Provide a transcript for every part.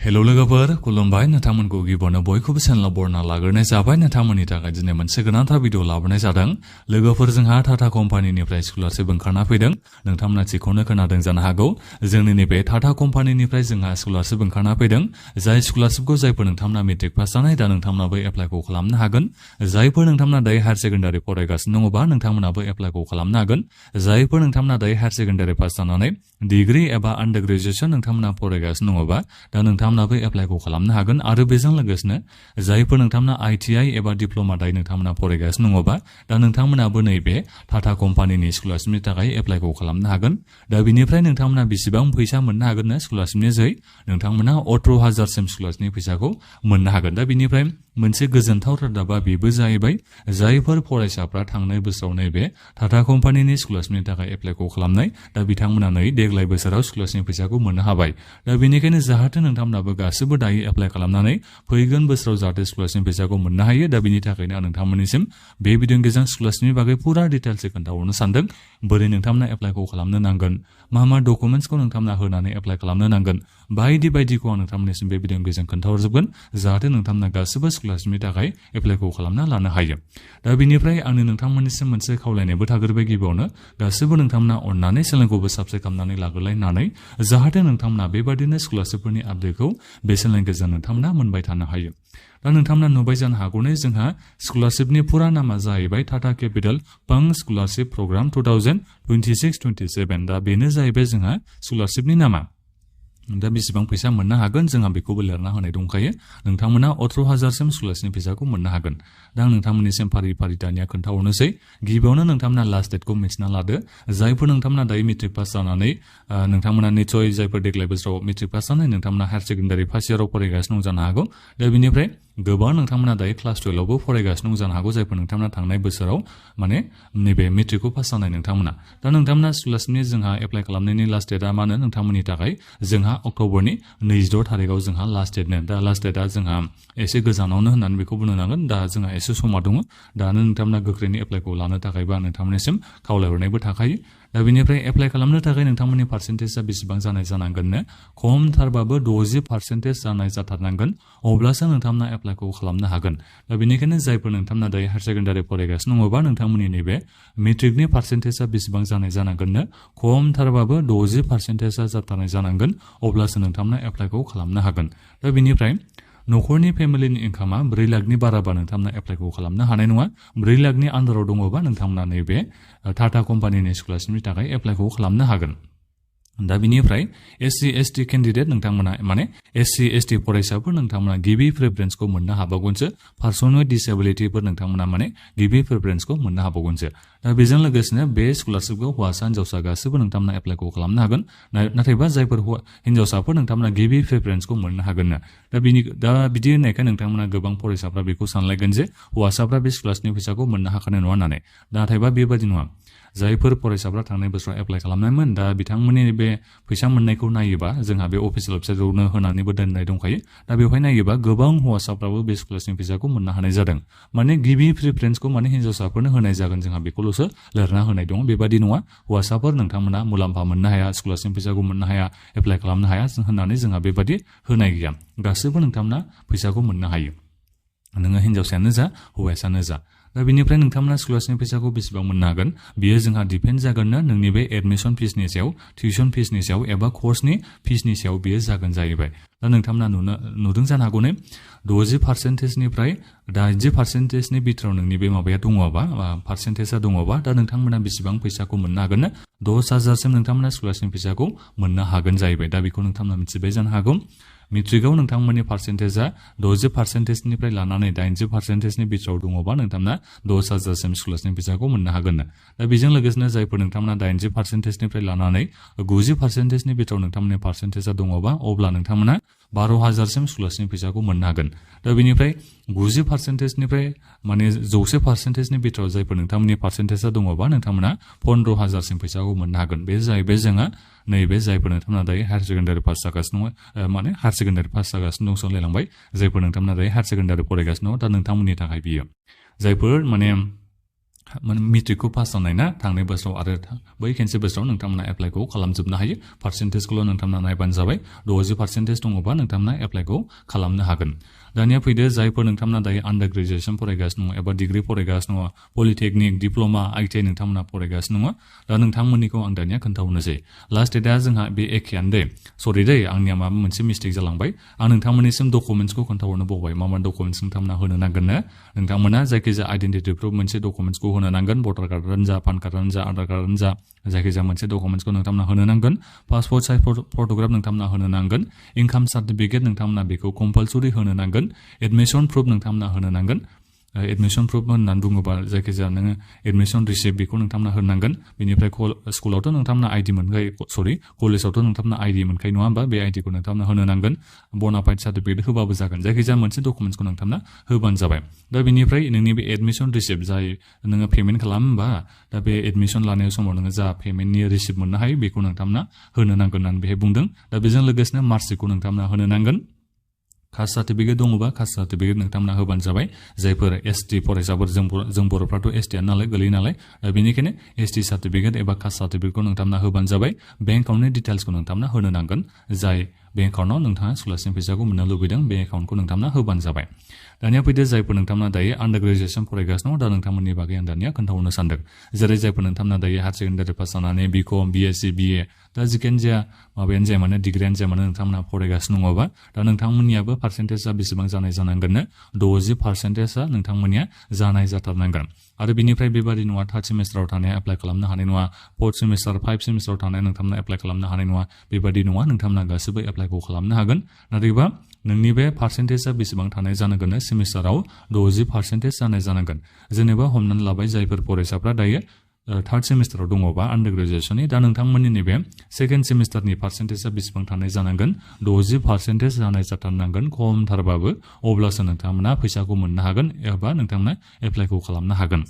hello लोगोफोर खुलुमबाय नोंथांमोनखौ गिबियावनो बयखौबो चेनेलाव बरना लाग्रोनाय जाबाय नोंथांमोननि थाखाय दिनै मोनसे गोनांथार भिडिअ लाबोनाय जादों लोगोफोर जोंहा टाटा कम्पानिनिफ्राय स्कलारशिप ओंखारना फैदों नोंथांमोना थिखौनो खोनादों जानो हागौ जोंनि नैबे टाटा कम्पानिनिफ्राय जोंहा स्कलारशिप ओंखारना फैदों जाय स्कलारशिपखौ जायफोर नोंथांमोना मेट्रिक पास जानाय दा नोंथांमोनाबो एप्लाइखौ खालामनो हागोन जायफोर नोंथांमोना दायो हायार सेकेन्डारि फरायगासिनो दङबा नोंथांमोनाबो एप्लाइखौ खालामनो हागोन जायफोर नोंथांमोना दायो हायार सेकेन्डारि पास जानानै डिग्री एबा आन्डार ग्रेजुएसन नोंथांमोना फरायगासिनो दङबा दा नोंथांमोनाबो एप्लाइखौ खालामनो हागोन आरो बेजों लोगोसेनो जायफोर नोंथांमोना आईटीआई एबा डिप्लोमा दायो नोंथांमोना फरायगासिनो दङबा दा नोंथांमोनाबो नैबे टाटा कम्पानिनि स्कलारशिपनि थाखाय एप्लाइखौ खालामनो हागोन दा बिनिफ्राय नोंथांमोना बेसेबां फैसा मोननो हागोन स्कलारशिपनि जै नोंथांमोना 18,000 सिम स्कलारशिपनि फैसाखौ मोननो हागोन दा बिनिफ्राय मोनसे गोजोनथाव रादाबा बेबो जाहैबाय जायफोर फरायसाफ्रा थांनाय बोसोराव नैबे टाटा कम्पानिनि स्कलारशिपनि थाखाय एप्लाइखौ खालामनाय दा बिथांमोना नै देग्लाय बोसोराव स्कलारशिपनि फैसाखौ मोननो हाबाय दा बेनिखायनो जाहाथे नोंथांमोनाबो गासिबो दायो एप्लाइ खालामनानै फैगोन बोसोराव जाहाथे स्कलारशिपनि फैसाखौ मोननो हायो दा बिनि थाखायनो आं नोंथांमोननिसिम बे भिडिअनि गेजेरजों स्कलारशिपनि बागै पुरा डिटेल्सै खोन्थाहरनो सानदों बोरै नोंथांमोना एप्लाइखौ खालामनो नांगोन मा डकुमेन्ट्सखौ नोंथांमोना होनानै एप्लाइ खालामनो नांगोन बायदिखौ आं नोंथांमोननिसिम बे भिडिअनि गेजेरजों खोन्थाहरजोबगोन जाहाथे नोंथांमोना गासिबो स्कलारशिपनि थाखाय एप्लाइखौ खालामना लानो हायो दा बिनिफ्राय आंनि नोंथांमोननिसिम मोनसे खावलायनायबो थाग्रोबाय गिबियावनो गासिबो नोंथांमोना अननानै चेनेलखौबो साबस्क्राइब खालामनानै लाग्रोलायनानै जाहाथे नोंथांमोना बेबादिनो स्कलारशिपफोरनि आपडेटखौ बे चेनेलनि गेजेरजों नोंथांमोना मोनबाय थानो हायो दा नोंथांमोना नुबाय जानो हागौने जोंहा स्कलारशिपनि पुरा नामा जाहैबाय टाटा केपिटेल पंग स्कलारशिप प्रग्राम 2026-27 दा बेनो जाहैबाय जोंहा स्कलारशिपनि नामा दा बेसेबां फैसा मोननो हागोन जोंहा बेखौबो लिरना होनाय दंखायो नोंथांमोना 18,000 सिम स्कलारशिपनि फैसाखौ मोननो हागोन दा आं नोंथांमोननिसिम फारि दानिया खोन्थाहरनोसै गिबियावनो नोंथांमोना लास्ट डेटखौ मिथिना लादो जायफोर नोंथांमोना दायो मेट्रिक पास जानानै नोंथांमोना निसय जायफोर देग्लाय बोसोराव मेट्रिक पास जानाय नोंथांमोना हायार सेकेन्डारि फार्स्ट इयाराव फरायगासिनो दं जानो हागौ दा बिनिफ्राय गोबां नोंथांमोना दायो क्लास 12 आवबो फरायगासिनो दं जानो हागौ जायफोर नोंथांमोना थांनाय बोसोराव माने नैबे मेट्रिकखौ पास जानाय नोंथांमोना दा नोंथांमोना स्कलारशिपनि जोंहा एप्लाइ खालामनायनि लास्ट डेटआ मा होनो नोंथांमोननि थाखाय जोंहा अक्ट'बरनि 26 थारिखआव जोंहा लास्ट डेटनो दा लास्ट डेटआ जोंहा एसे गोजानावनो होननानै बेखौ बुंनो नांगोन दा जोंहा एसे समा दङ दानो नोंथांमोना गोख्रैनो एप्लाइखौ लानो थाखायबा नोंथांमोननिसिम खावलायहरनायबो थाखायो दा बेनिफ्राय एप्लाइ खालामनो थाखाय नोंथांमोननि पार्सेन्टेजआ बेसेबां जानांगोननो खमथारबाबो 60% जानाय जाथारनांगोन अब्लासो नोंथांमोना एप्लाइखौ खालामनो हागोन दा बेनिखायनो जायफोर नोंथांमोना दायो हायार सेकेन्डारि फरायगासिनो दङबा नोंथांमोननि नैबे मेट्रिकनि पार्सेन्टेजआ बेसेबां जानांगोननो खमथारबाबो 60% जाथारनाय जानांगोन अब्लासो नोंथांमोना एप्लाइखौ खालामनो हागोन दा बेनिफ्राय न'खरनि फेमिलिनि इनकामा 4 लाखनि बाराबा नोंथांमोना एप्लाइखौ खालामनो हानाय नङा 4 लाखनि आन्दाराव दङबा नोंथांमोना नैबे टाटा कम्पानिनि स्कलारशिपनि थाखाय एप्लाइखौ खालामनो हागोन दा बिनिफ्राय SC/ST केन्डिडेट नोंथांमोना माने SC/ST फरायसाफोर नोंथांमोना गिबि प्रेफारेन्सखौ मोननो हाबावगोनसो पार्सनेल डिसेबिलिटिफोर नोंथांमोना माने गिबि प्रेफारेन्सखौ मोननो हाबावगोनसो दा बेजों लोगोसेनो बे स्कलारशिपखौ हौवासा हिन्जावसा गासैबो नोंथांमोना एप्लाइखौ खालामनो हागोन नाथायबा जायफोर हिन्जावसाफोर नोंथांमोना गिबि प्रेफारेन्सखौ मोननो हागोन दा बिदि होननायखाय नोंथांमोना गोबां फरायसाफ्रा बेखौ सानलायगोन जे हौवासाफ्रा बे स्कलारशिपनि फैसाखौ मोननो हाखानाय नङा होननानै नाथायबा बेबादि नङा जायफोर फरायसाफ्रा थांनाय बोसोराव एप्लाइ खालामनायमोन दा बिथांमोननि बे फैसा मोननायखौ नायोबा जोंहा बे अफिसियेल वेबसाइटआवनो होनानैबो दोननाय दंखायो दा बेवहाय नायोबा गोबां हौवासाफ्राबो बे स्कलारशिपनि फैसाखौ मोननो हानाय जादों माने गिबि प्रेफारेन्सखौ माने हिन्जावसाफोरनो होनाय जागोन जोंहा बेखौल'सो लिरना होनाय दं बेबादि नङा हौवासाफोर नोंथांमोना मुलाम्फा मोननो हाया स्कलारशिपनि फैसाखौ मोननो हाया एप्लाइ खालामनो हाया होननानै जोंहा बेबादि होनाय गैया गासैबो नोंथांमोना फैसाखौ मोननो हायो नोङो हिन्जावसायानो जा हौवासायानो जा दा बेनिफ्राय नोंथांमोना स्कलारशिपनि फैसाखौ बेसेबां मोननो हागोन बियो जोंहा डिपेन्ड जागोननो नोंनि बे एडमिसन फिसनि सायाव टिउसन फिसनि सायाव एबा कर्सनि फिसनि सायाव बियो जागोन जाहैबाय दा नोंथांमोना नुदों जानो हागौ ने 60%निफ्राय 80%नि बिथोराव नोंनि बे माबाया दङबा पार्सेन्टेजआ दङबा दा नोंथांमोना बेसेबां फैसाखौ मोननो हागोन 10,000 सिम नोंथांमोना स्कलारशिपनि फैसाखौ मोननो हागोन जाहैबाय दा बेखौ नोंथांमोना मिथिबाय जानो हागौ मेट्रिकआव नोंथांमोननि पार्सेन्टेजआ 60%निफ्राय लानानै 80%नि बिथोराव दङबा नोंथांमोना 10,000 सिम स्कलारशिपनि फैसाखौ मोननो हागोन दा बेजों लोगोसेनो जायफोर नोंथांमोना 80%निफ्राय लानानै 90%नि बिथोराव नोंथांमोननि पार्सेन्टेजआ दङबा अब्ला नोंथांमोना 12,000 सिम स्कलारशिपनि फैसाखौ मोननो हागोन दा बेनिफ्राय 90%निफ्राय माने 100%नि बिथोराव जायफोर नोंथांमोननि पार्सेन्टेजआ दङबा नोंथांमोना 15,000 सिम फैसाखौ मोननो हागोन बे जाहैबाय जोंहा नैबे जायफोर नोंथांमोना दायो हायार सेकेन्डारि पास जागासिनो दङ माने हायार सेकेन्डारि पास जागासिनो दं सोलायलांबाय जायफोर नोंथांमोना दायो हायार सेकेन्डारि फरायगासिनो दङ दा नोंथांमोननि थाखाय बियो जायफोर माने मेट्रिकखौ पास जानाय ना थांनाय बोसोराव आरो बै खेनसे बोसोराव नोंथांमोना एप्लाइखौ खालामजोबनो हायो पार्सेन्टेजखौल' नोंथांमोना नायबानो जाबाय 60% दङबा नोंथांमोना एप्लाइखौ खालामनो हागोन दानिया फैदो जायफोर नोंथांमोना दायो आन्डार ग्रेजुएसन फरायगासिनो दङ एबा डिग्री फरायगासिनो दङ पलिटेकनिक डिप्ल'मा आइटिआइ नोंथांमोना फरायगासिनो दङ दा नोंथांमोननिखौ आं दानिया खोन्थाहरनोसै लास्ट डेटआ जोंहा बे एखेयानो दे सरि दै आंनिया माबा मोनसे मिस्टेक जालांबाय आं नोंथांमोननिसिम डकुमेन्ट्सखौ खोन्थाहरनो बावबाय मा डकुमेन्ट्स नोंथांमोना होनो नांगोननो नोंथांमोना जायखिजाया आइडेन्टिटि प्रुफ मोनसे डकुमेन्ट्सखौ होनो नांगोन भटार कार्डआनो जा पान कार्डआनो जा आधार कार्डआनो जा जायखिजाया मोनसे डकुमेन्ट्सखौ नोंथांमोना होनो नांगोन पासपोर्ट साइज फट'ग्राफ नोंथांमोना होनो नांगोन इनकाम सार्टिफिकेट नोंथांमोना बेखौ कम्पालसरि होनो नांगोन एडमिसन प्रुफ नोंथांमोना होनो नांगोन एडमिसन प्रुफ होननानै बुङोबा जायखिजाया नोङो एडमिसन रिसिप्ट बेखौ नोंथांमोना होनांगोन बेनिफ्राय स्कुलावथ' नोंथांमोना आइडि मोनखायो सरि कलेजावथ' नोंथांमोना आइडि मोनखायो नङा होमबा बे आइडिखौ नोंथांमोना होनो नांगोन बनाफाइड सार्टिफिकेट होबाबो जागोन जायखिजाया मोनसे डकुमेन्ट्सखौ नोंथांमोना होबानो जाबाय दा बेनिफ्राय नोंनि बे एडमिसन रिसिप्ट जाय नोङो पेमेन्ट खालामो होमबा दा बे एडमिसन लानाय समाव नोङो जा पेमेन्टनि रिसिप्ट मोननो हायो बेखौ नोंथांमोना होनो नांगोन होननानै बेहाय बुंदों दा बेजों लोगोसेनो मार्कशिटखौ नोंथांमोना होनो नांगोन कास्ट सार्टिफिकेट दङबा कास्ट सार्टिफिकेट नोंथांमोना होबानो जाबाय जायफोर एसटि फरायसाफोर जों बर'फ्राथ' एसटिआनो नालाय गोलैयो नालाय बेनिखायनो एसटि सार्टिफिकेट एबा कास्ट सार्टिफिकेटखौ नोंथांमोना होबानो जाबाय बेंक एकाउन्टनि डिटेल्सखौ नोंथांमोना होनो नांगोन जाय बेंक एकाउन्टआव नोंथाङा स्कलारशिप फैसाखौ मोननो लुबैदों बे एकाउन्टखौ नोंथांमोना होबानो जाबाय दानिया फैदो जायफोर नोंथांमोना दायो आन्डार ग्रेजुएसन फरायगासिनो दं दा नोंथांमोननि बागै आं दानिया खोन्थाहरनो सानदों जेरै जायफोर नोंथांमोना दायो हायार सेकेन्डारि पास जानानै बिकम बिएससि बिए दा जिखियानो जाया माबायानो जाया मानो डिग्रियानो जाया मानो नोंथांमोना फरायगासिनो दङबा दा नोंथांमोननियाबो पार्सेन्टेजआ बेसेबां जानाय जानांगोननो 60% नोंथांमोननिया जानाय जाथारनांगोन आरो बिनिफ्राय बेबादि नङा थार्ड सेमिस्टाराव थानाया एप्लाइ खालामनो हानाय नङा फर्थ सेमिस्टार 5 सेमिस्टाराव थानाया नोंथांमोना एप्लाइ खालामनो हानाय नङा बेबादि नङा नोंथांमोना गासैबो एप्लाइखौ खालामनो हागोन नाथायबा नोंनि बे पार्सेन्टेजआ बेसेबां थानाय जानांगोन सेमिस्टाराव 60% जानाय जानांगोन जेनेबा हमनानै लाबाय जायफोर फरायसाफ्रा दायो थार्ड सेमिस्टाराव दङबा आन्डार ग्रेजुएसननि दा नोंथांमोननि नैबे सेकेन्ड सेमिस्टारनि पार्सेन्टेजआ बेसेबां थानाय जानांगोन 60% जानाय जाथारनांगोन खमथारबाबो अब्लासो नोंथांमोना फैसाखौ मोननो हागोन एबा नोंथांमोना एप्लाइखौ खालामनो हागोन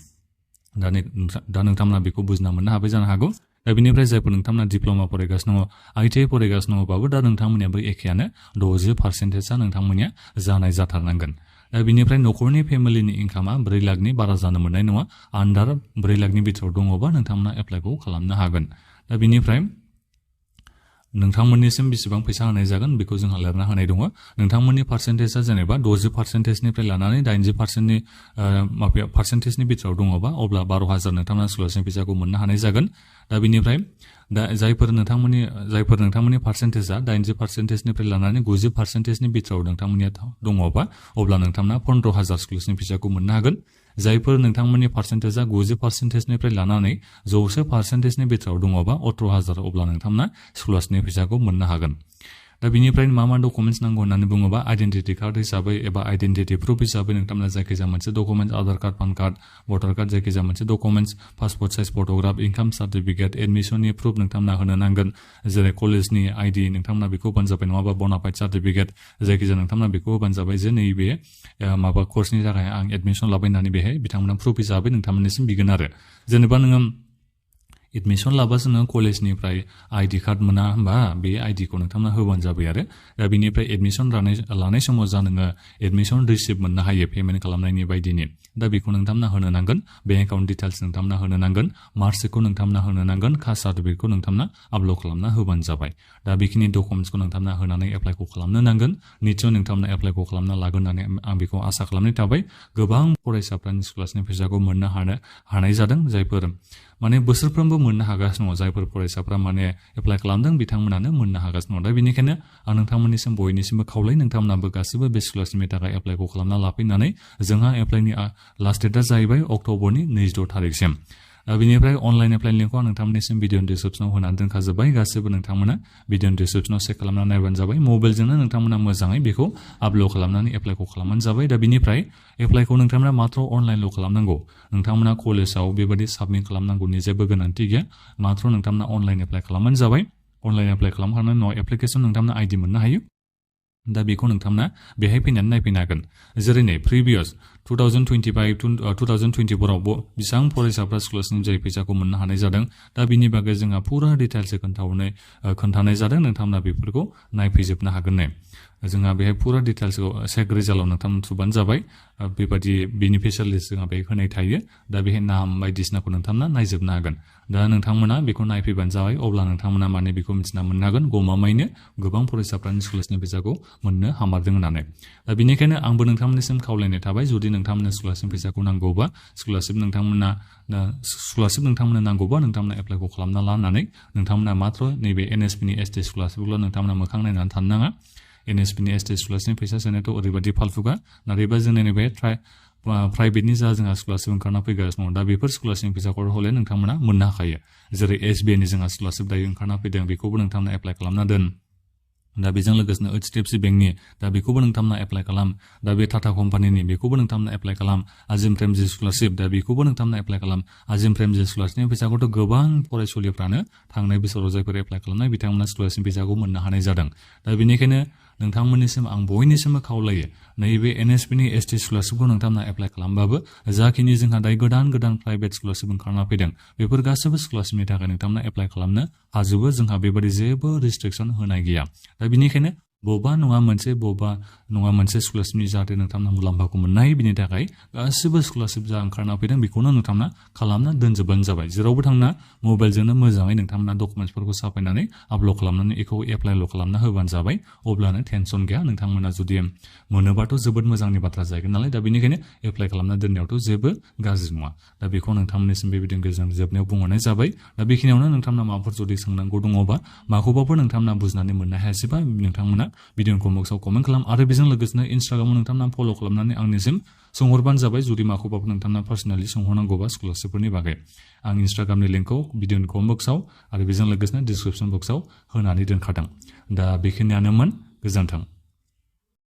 दा नोंथांमोना बेखौ बुजिना मोननो हाबाय जानो हागौ दा बेनिफ्राय जायफोर नोंथांमोना डिप्ल'मा फरायगासिनो दङ आइटिआइ फरायगासिनो दङबाबो दा नोंथांमोनियाबो एखेयानो 60%आ नोंथांमोनिया जानाय जाथारनांगोन दा बिनिफ्राय न'खरनि फेमिलिनि इनकामा 4 लाखनि बारा जानो मोननाय नङा आन्डार 4 लाखनि बिथोराव दङबा नोंथांमोना एप्लाइखौ खालामनो हागोन दा बिनिफ्राय नोंथांमोननिसिम बेसेबां फैसा होनाय जागोन बेखौ जोंहा लिरना होनाय दङ नोंथांमोननि पार्सेन्टेजआ जेनेबा 60%निफ्राय लानानै 80%नि माबाया पार्सेन्टेजनि बिथोराव दङबा अब्ला 12,000 नोंथांमोना स्कलारशिप फैसाखौ मोननो हानाय जागोन दा बिनिफ्राय दा जायफोर नोंथांमोननि पार्सेन्टेजआ 80%निफ्राय लानानै 90%नि बिथोराव नोंथांमोननिया दङबा अब्ला नोंथांमोना 15,000 स्कलारशिप फैसाखौ मोननो हागोन जायफोर नोंथांमोननि पार्सेन्टेजआ 90%निफ्राय लानानै 100%नि बिथोराव दङबा 18,000 अब्ला नोंथांमोना स्कलारशिपनि फैसाखौ मोननो हागोन दा बिनिफ्राय मा डकुमेन्ट्स नांगौ होननानै बुङोबा आइडेन्टिटि कार्ड हिसाबै एबा आइडेन्टिटि प्रुफ हिसाबै नोंथांमोना जायखिजाया मोनसे documents Aadhaar card PAN card voter card जायखिजाया मोनसे documents passport size photograph income certificate एडमिसननि प्रुफ नोंथांमोना होनो नांगोन जेरै कलेजनि आइडि नोंथांमोना बेखौ होबानो जाबाय नङाबा बनाफाइड सार्टिफिकेट जायखिजाया नोंथांमोना बेखौ होबानो जाबाय जे नैबे माबा कर्सनि थाखाय आं एडमिसन लाबाय होननानै बेहाय बिथांमोना प्रुफ हिसाबै नोंथांमोननिसिम बिगोन आरो जेनेबा नोङो एडमिसन लाबासो नोङो कलेजनिफ्राय आइडि कार्ड मोना होमबा बे आइडिखौ नोंथांमोना होबानो जाबाय आरो दा बिनिफ्राय एडमिसन लानाय समाव जा नोङो एडमिसन रिसिप्ट मोननो हायो पेमेन्ट खालामनायनि बायदिनि दा बेखौ नोंथांमोना होनो नांगोन बेंक एकाउन्ट डिटेल्स नोंथांमोना होनो नांगोन मार्कशिटखौ नोंथांमोना होनो नांगोन कास्ट सार्टिफिकेटखौ नोंथांमोना आपल'ड खालामना होबानो जाबाय दा बेखिनि डकुमेन्ट्सखौ नोंथांमोना होनानै एप्लाइखौ खालामनो नांगोन निस्सय नोंथांमोना एप्लाइखौ खालामना लागोन होननानै आं बेखौ आसा खालामनाय थाबाय गोबां फरायसाफ्रानि स्कलारशिपनि फैसाखौ मोननो हानाय जादों जायफोर माने बोसोरफ्रोमबो मोननो हागासिनो दङ जायफोर फरायसाफ्रा माने एप्लाइ खालामदों बिथांमोनानो मोननो हागासिनो दङ दा बेनिखायनो आं नोंथांमोननिसिम बयनिसिमबो खावलाय नोंथांमोनाबो गासिबो बे स्कलारशिपनि थाखाय एप्लाइखौ खालामना लाफैनानै जोंहा एप्लाइनि लास्ट डेटआ जाहैबाय अक्ट'बरनि 26 थारिखसिम बिनिफ्राय अनलाइन एप्लाइ लिंकखौ आं नोंथांमोननिसिम भिडिअ डिसक्रिपसनाव होनानै दोनखाजोब्बाय गासैबो नोंथांमोना भिडिअ डिसक्रिपसनाव चेक खालामना नायबानो जाबाय मबाइलजोंनो नोंथांमोना मोजाङै बेखौ आपल'ड खालामनानै एप्लाइखौ खालामबानो जाबाय दा बिनिफ्राय एप्लाइखौ नोंथांमोना मात्र अनलाइनल' खालामनांगौ नोंथांमोना कलेजाव बेबायदि साबमिट खालामनांगौनि जेबो गोनांथि गैया मात्र नोंथांमोना अनलाइन एप्लाइ खालामबानो जाबाय अनलाइन एप्लाइ खालामखांनायनि उनाव एप्लिकेसन नोंथांमोना आइडि मोननो हायो दा बेखौ नोंथांमोना बेहाय फैनानै नायफैनो हागोन जेरै नै प्रिभियास 2024 आव बेसेबां फरायसाफ्रा स्कलारशिप जाय फैसाखौ मोननो हानाय जादों दा बिनि बागै जोंहा फुरा डिटेल्सै खोन्थानाय जादों नोंथांमोना बेफोरखौ नायफैजोबनो हागोन जोंहा बेहाय पुरा डिटेल्सखौ चेक रिजाल्टआव नोंथांमोन थुबानो जाबाय बेबायदि बेनिफिशियेल लिस्ट जोंहा बेहाय होनाय थायो दा बेहाय नाम बायदिसिनाखौ नोंथांमोना नायजोबनो हागोन दा नोंथांमोना बेखौ नायफैबानो जाबाय अब्ला नोंथांमोना माने बेखौ मिथिना मोननो हागोन गमामायैनो गोबां फरायसाफ्रानो स्कलारशिपनि फैसाखौ मोननो हामारदों होननानै दा बेनिखायनो आंबो नोंथांमोननिसिम खावलायनाय थाबाय जुदि नोंथांमोननो स्कलारशिप फैसाखौ नांगौबा स्कलारशिप नोंथांमोननो नांगौबा नोंथांमोना एप्लाइखौ खालामना लानानै नोंथांमोना मात्र नैबे एनएसपिनि एसटि स्कलारशिपखौल' नोंथांमोना मोखां नायनानै थानो नाङा एनएसपिनि एसटि स्कलारशिपनि फैसा सोनायाथ' ओरैबायदि फालथुखा नाथायबा जोंनि नैबे प्राइभेटनि जा जोंहा स्कलारशिप ओंखारना फैगासिनो दङ दा बेफोर स्कलारशिपनि फैसाखौ हले नोंथांमोना मोननो हाखायो जेरै एसबिआइनि जोंहा स्कलारशिप दायो ओंखारना फैदों बेखौबो नोंथांमोना एप्लाइ खालामना दोन दा बेजों लोगोसेनो एचडिएफसि बेंकनि दा बेखौबो नोंथांमोना एप्लाइ खालाम दा बे टाटा कम्पानिनि बेखौबो नोंथांमोना एप्लाइ खालाम आजिम प्रेमजी स्कलारशिप दा बेखौबो नोंथांमोना एप्लाइ खालाम आजिम प्रेमजी स्कलारशिपनि फैसाखौथ' गोबां फरायसुलिफ्रानो थांनाय बोसोराव जायफोर एप्लाइ खालामनाय बिथांमोना स्कलारशिप फैसाखौ मोननो हानाय जादों दा बेनिखायनो नोंथांमोननिसिम आं बयनिसिमबो खावलायो नैबे एनएसपिनि एसटि स्कलारशिपखौ नोंथांमोना एप्लाइ खालामबाबो जाखिनि जोंहा दायो गोदान प्राइभेट स्कलारशिप ओंखारना फैदों बेफोर गासैबो स्कलारशिपनि थाखाय नोंथांमोना एप्लाइ खालामनो हाजोबो जोंहा बेबायदि जेबो रिस्ट्रिक्सन होनाय गैया दा बेनिखायनो बबेबा नङा मोनसे स्कलारशिपनि जाहाथे नोंथांमोना मुलाम्फाखौ मोननो हायो बिनि थाखाय गासिबो स्कलारशिप जा ओंखारना फैदों बेखौनो नोंथांमोना खालामना दोनजोबबानो जाबाय जेरावबो थांना मबाइलजोंनो मोजाङै नोंथांमोना डकुमेन्टसफोरखौ साफायनानै आपल'ड खालामनानै बेखौ एप्लाइल' खालामना होबानो जाबाय अब्लानो टेनसन गैया नोंथांमोना जुदि मोनोबाथ' जोबोद मोजांनि बाथ्रा जागोन नालाय दा बेनिखायनो एप्लाइ खालामना दोननायावथ' जेबो गाज्रि नङा दा बेखौ नोंथांमोननिसिम बेबायदिनो गोजोन जोबनायाव बुंहरनाय जाबाय दा बेखिनियावनो नोंथांमोना माबाफोर जुदि सोंनांगौ दङबा माखौबाफोर नोंथांमोना बुजिनानै मोननो हायासैबा नोंथांमोना भिडिअखौ बक्सआव कमेन्ट खालाम आरो बेजों लोगोसेनो इन्स्टाग्रामाव नोंथांमोना फल' खालामनानै आंनिसिम सोंहरबानो जाबाय जुदि माखौबाबो नोंथांमोना पार्सनेलि सोंहरनांगौबा स्कलारशिपफोरनि बागै आं इन्स्टाग्रामनि लिंकखौ भिडिअनि कमेन्ट बक्सआव आरो बेजों लोगोसेनो डिसक्रिपसन बक्सआव होनानै दोनखादों दा बेखिनियानोमोन गोजोन्थों